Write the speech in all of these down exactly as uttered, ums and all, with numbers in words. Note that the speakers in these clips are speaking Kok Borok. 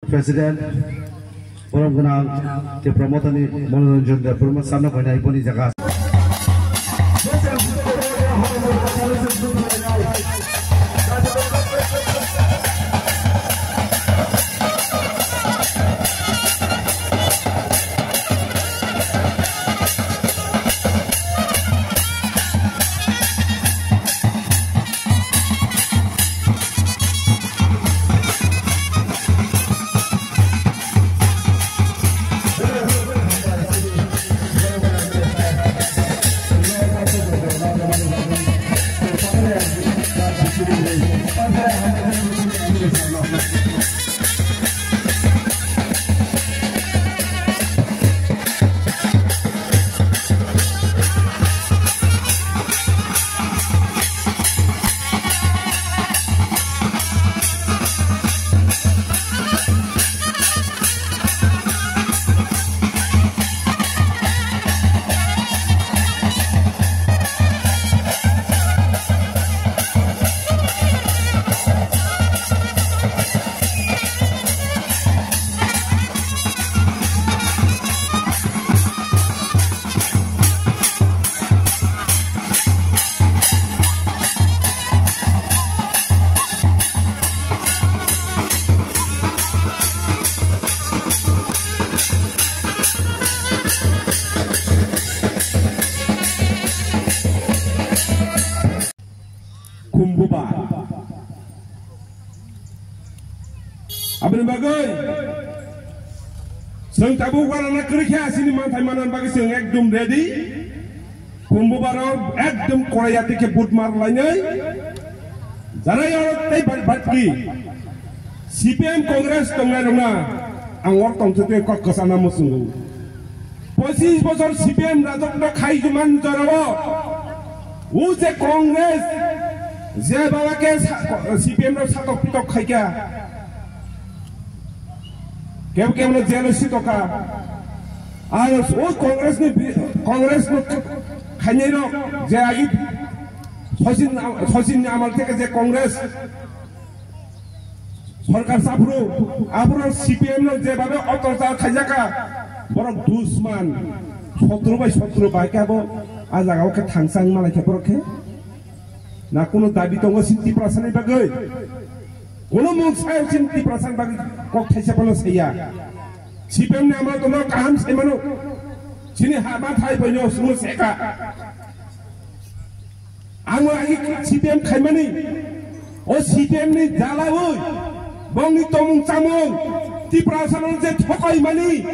President, borom gwnang Tipra Mothani Manoranjan Debbarma samno khainai boni jaga. Khumbuba. Aboni bagwi chwng tabuk uanana kwrwi khe, asini manthai manna bagwi chwng ekdum ready. Khumbubarok ekdum korai yatwi khe vote mar lainai. Jarai oro tei bad, badki C P M Congress tongnai rokna ang oro tongthokwi kok kwchana muchungo. Pochis bochor C P M rajotno khai juman jorao, o je Congress je baba khe sa-, C P M rok satok pitok khaikha, kebo kebo no jail o sitoka. Ar o Congress ni bi-, Congress no khainai rok je agi Sachin, Sachin ni amal theke je Congress sorkar saphuru, aphuru C P M no jebhabe otochar khaijaka, borok dusman, sotro bai sotro bai khe abo a jaga o khe thangsa wng malai khe borok khe. Na kuno dabi tongo chini Tiprasa ni bagwi? Kuno mung sayo chini Tiprasa ni bagwi kok thaisa phano saiya. C P M ni amro tono kaham sai mano. Chini ha ma thai bai no sumo seka. Ang agi C P M khaimani, o C P M ni jalawi, bongni tomung chamung, Tiprasa no je thokai mani,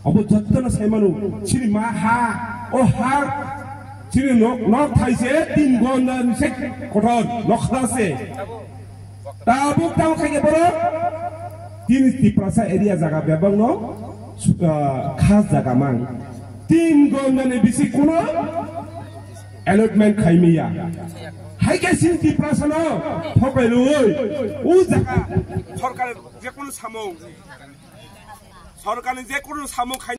abo jotto no sai manu, chini ma ha, o ha, chini nok, nok thai se tin gonda ni se kotor, nok khla se. Tabuk tamo khaikhe borok tini Tiprasa area jaga bebak no, ah, khas jaga mang. Tin gonda ni bisi kuno allotment khaimiya. Haikhe sin Tiprasa no thokai rwui u jaga. Sorkar je kuno samung, sorkar ni je kuno samung khai